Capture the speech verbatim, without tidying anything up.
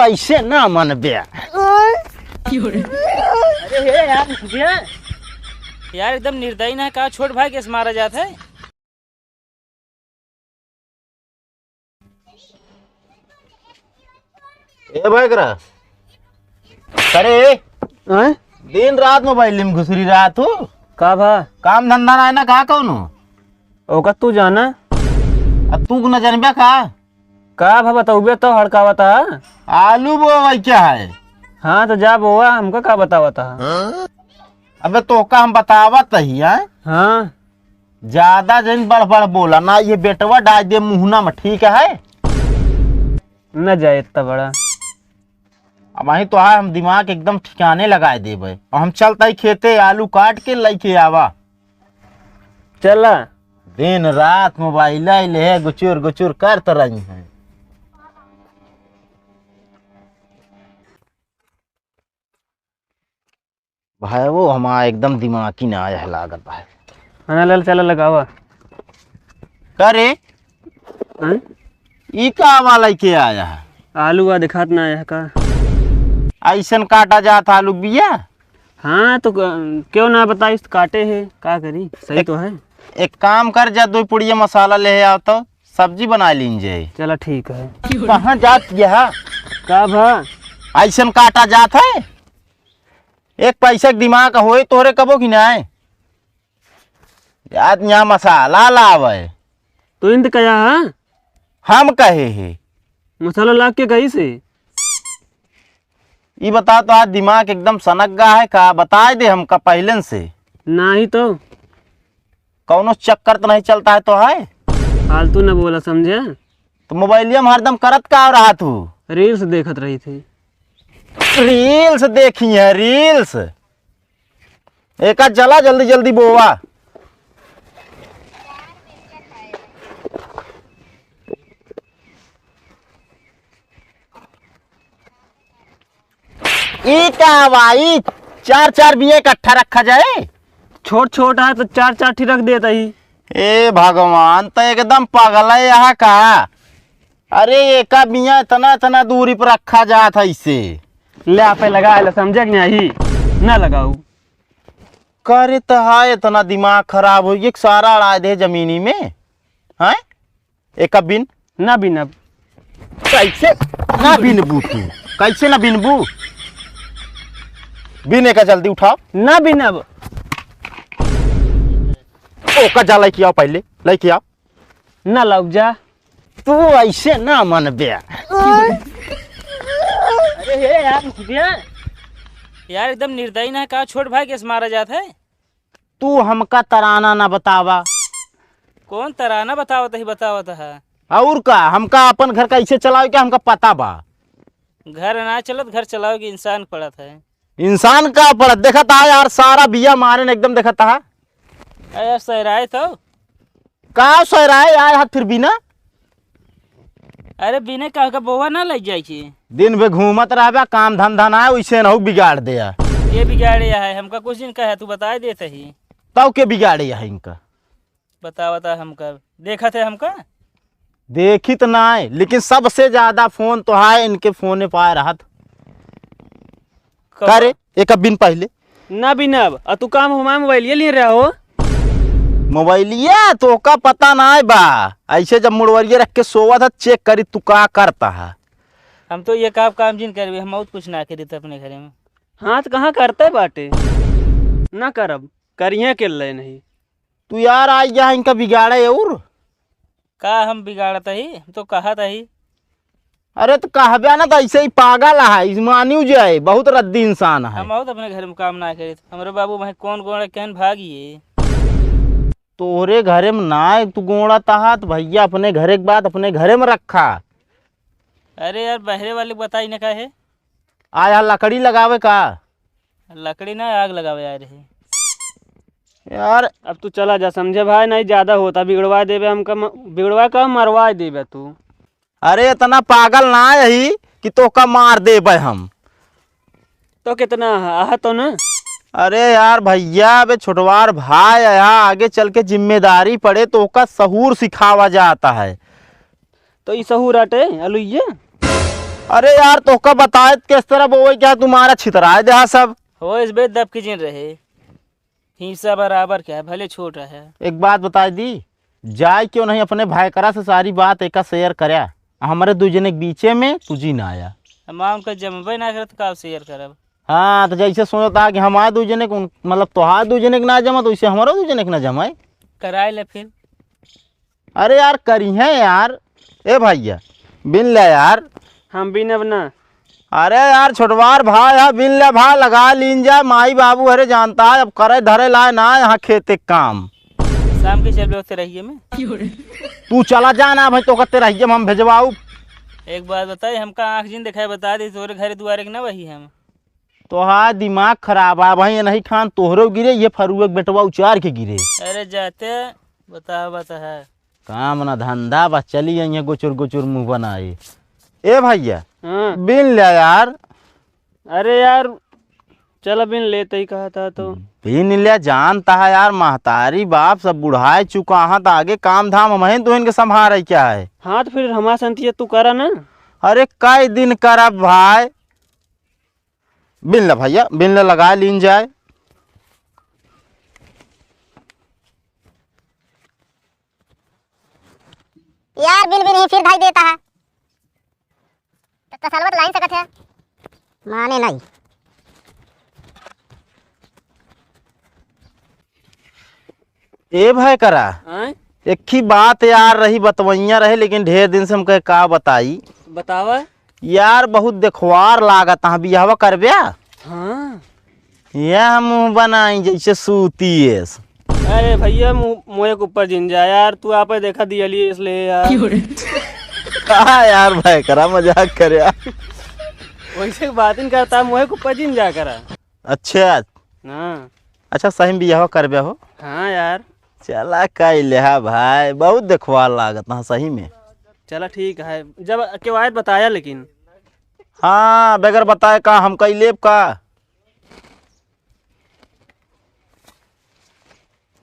ऐसे ना मन बे। अरे हे यार, भैया। यार, एकदम निर्दयी ना, का छोट भाई के मारा जात है। ए भाई करा। अरे, हैं? दिन रात मोबाइल में घुसरी रहा तू। का भा? काम धंधा ना है ना, का कौनो? ओका तू जाना। अब तू न जानबे का? का भा, बतौबे तो हड़कावत है। आलू बोवा क्या है? हाँ, तो जा बोवा, हमका का बतावत है? अबे, तोका हम बतावत ही, हैं? हाँ। ज्यादा जन बड़ बड़ बोला ना, ये बेटवा डाल दे मुहना में, ठीक है? न जाए इतना बड़ा। अब वहीं तो है, हम दिमाग एकदम ठिकाने लगाए देबे। और हम चलता ही खेते आलू काट के लेके आवा। चला। दिन रात मोबाइल ले गुचुर गुचुर करत रही हैं। भाई, वो हमारा एकदम दिमाग ही ना आया है, लागत भाई। हाँ, लल, चला लगावा। का रे? हाँ? ई का वाला के आया है? आलू आ दिखात ना आया है का? ऐसन काटा जात आलू बिया? हाँ, तो क-, क्यों ना बताइस, तो काटे है, का करी? सही एक, तो है। एक काम कर, जा दो पुड़िया मसाला ले आओ तो सब्जी बना लीन जाए। चला ठीक है। कहाँ जात यह? का भा? ऐसन काटा जात है? एक पैसा के दिमाग होए तोहरे कबो कि नाय? याद यहाँ मसाला लावे। तू इंत कया है? हम कहे है। मसाला लाग के कही से? ई बता तो आज दिमाग एकदम सनक गा है का? बताए दे हमका पहले से। नाही तो। कौनो चक्कर तो नहीं चलता है तो है? फालतू न बोला, समझे? तो मोबाइलिया में हरदम करत का रहा तू? Reels देखत रही थी। Reels देखी है, reels। एका चला जल्दी जल्दी बोवा। ई का बा, ई चार चार बिया इकट्ठा रखा जाए? छोट छोट है तो चार चार ठी रख देता ही। ए भगवान, तो एकदम पागल है यहाँ का? अरे, एका बिया इतना, इतना दूरी पर रखा जात है इसे। ले, आपे लगा ले, समझे कि नहीं? ना लगाऊ। करे तो है, इतना दिमाग खराब हो गया, सारा अड़ा दे जमीनी में, हैं? एका बिन? ना बिनब। कैसे ना बिनबू तू? कैसे ना बिनबू? बिन एका जल्दी उठाओ। ना बिनब। ओका जा लेके आओ पहले, लेके आओ। ना लाउब जा। तू ऐसे ना मनबे। अरे हे यार, रुक जा। यार, एकदम निर्दयी ना, का छोट भाई के मारा जात है? तू हमका तराना ना बतावा। कौन तराना बतावत ही, बतावत है? और का, हमका अपन घर कैसे चलावे के हमका पता बा। घर ना चलत, घर चलावे के इंसान पड़त है। इंसान का पड़त? देखत है यार, सारा बिया मारे न एकदम देखत है। अरे यार, सहराए तो। का सहराए आए हाथ फिर बिना? अरे बिने का, का बोवा ना लग जाए छी। दिन भर घूमत रहबा, काम धंधा ना है, वैसे नहु बिगाड़ दे है। के बिगाड़े है? हमका कुछ दिन का है, तू बताए देते ही। तब के बिगाड़े है इनका? बतावत है हमका, देखत है हमका? देखित ना है, लेकिन सबसे ज्यादा फोन तो है इनके फोने पाए रहत। कब? का रे, एक बिन पहले? ना बिनब, आ तू काम हमारे मोबाइलिया लिए रहा हो? मोबाइलिया तो का पता ना है बा, ऐसे जब मुड़वरिया रख के सोवत है, check करी तू का करता है। हम तो ये काम, काम जिन करबे, हम बहुत कुछ ना करी थे अपने घरे में। हाँ, तो कहाँ करते बाटे? ना करब, करिए के ले नहीं। तू यार आई जा इनका बिगाड़े और। का हम बिगाड़त ही? हम तो कहत ही। अरे तो कहबे ना, तो ऐसे ही पागल है, इस मानियो जाए, बहुत रद्दी इंसान है। हम बहुत अपने घर में काम ना करित। हमरे बाबू भाई कौन गोड़ा कहन भागिए। तोहरे घरे में ना है, तू गोड़ा तहा, तो भैया अपने घरे के बात अपने घरे में रखा। अरे यार, बहरे वाले बताई ना का है? आया लकड़ी लगावे का? लकड़ी ना, आग लगावे आए रहे। यार। अब तू चला जा, समझे भाई, नहीं ज्यादा होता, बिगड़वा देबे हमका, म-, बिगड़वा का मरवा देबे तू। अरे इतना पागल ना यही कि तोका मार देबे हम। तो कितना आह तो ना? अरे यार भैया, अबे छोटवार भाई आया, आगे चल के जिम्मेदारी पड़े तो ओका सहूर सिखावा जाता है। तो ई सहूर आटे अलुइये? अरे यार, तोहका बताए त किस तरह बोवे क्या, तुम्हारा छितराए देहा सब। हो, इस बेर दब के जिन रहे, हिस्सा बराबर क्या है, भले छोट है। एक बात बताए दी, जाए क्यों नहीं अपने भाई करा से सारी बात एका share करया, हमरे दू जने के बीचे में तू जी ना आया। हम उनका जमबे ना करत, का share करब? हाँ, तो जैसे सोचता है कि हमारे दू जने के उन-, मतलब तोहार दू जने के ना जमा, तो वैसे हमारा दू जने के ना जमा है। कराए ले फिर। अरे यार, करी है यार। ए भैया, बिन ले यार। हम बिन अब ना। अरे यार, छोटवार भाई है, बिन ले भाई, लगा लीन जा, माई बाबू हरे जानता है, अब करे धरे लाए ना यहाँ खेते के काम। शाम के चल होते रहिए में। तू चला जा ना भाई, तो करते रहिए, हम भेजवाऊ। एक बात बताई, हमका आँख जिन दिखाए, बता दे, तोरे घरे दुआरे के ना वही हम। तोहार दिमाग खराब है भाई, ये नहीं ठान तोहरो गिरे, ये फरुआ के बेटवा उचार के गिरे। अरे जाते, बता, बता है। काम ना धंधा बा, चली आई है गुचुर गुचुर मुँह बनाए। ए भैया, हाँ। बिन ले यार। अरे यार, चल बिन लेते ही कहा था तो। बिन ले जानता है यार, महतारी बाप सब बुढ़ाए चुका है, तो आगे काम धाम हम हैं, तो इनके संभारे क्या है? हाँ, तो फिर हमार संतिया तू करा ना। अरे कई दिन करब भाई, बिन ले भैया, बिन ले लगा लीन जाए। यार, बिन बिन ही फिर धाई देता है। तो तसलवत लाइन सकत है। माने नहीं। ए भाई करा, आय? एक ही बात यार रही, बतवैया रहे, लेकिन ढेर दिन से हम कहे का बताई। बतावा। यार, बहुत देखवार लागत है, बियाहवा करब्या? हाँ। यह मुँह बनाई जैसे सूती एस। अरे भैया, मु-, मोए के ऊपर जिन जा यार, तू आपे देखा दिया लिए इसलिए यार। का यार भाई करा, मजाक करे यार। वैसे बात नहीं करता, मोए के ऊपर जिन जा करा। अच्छा। हाँ। अच्छा, सही में बियाह करबे हो? हाँ यार। चला कई लेहा भाई, बहुत देखवार लागत है सही में। चला ठीक है, जब केवायत बताया लेकिन। हाँ, बगैर बताए का हम कई लेब का?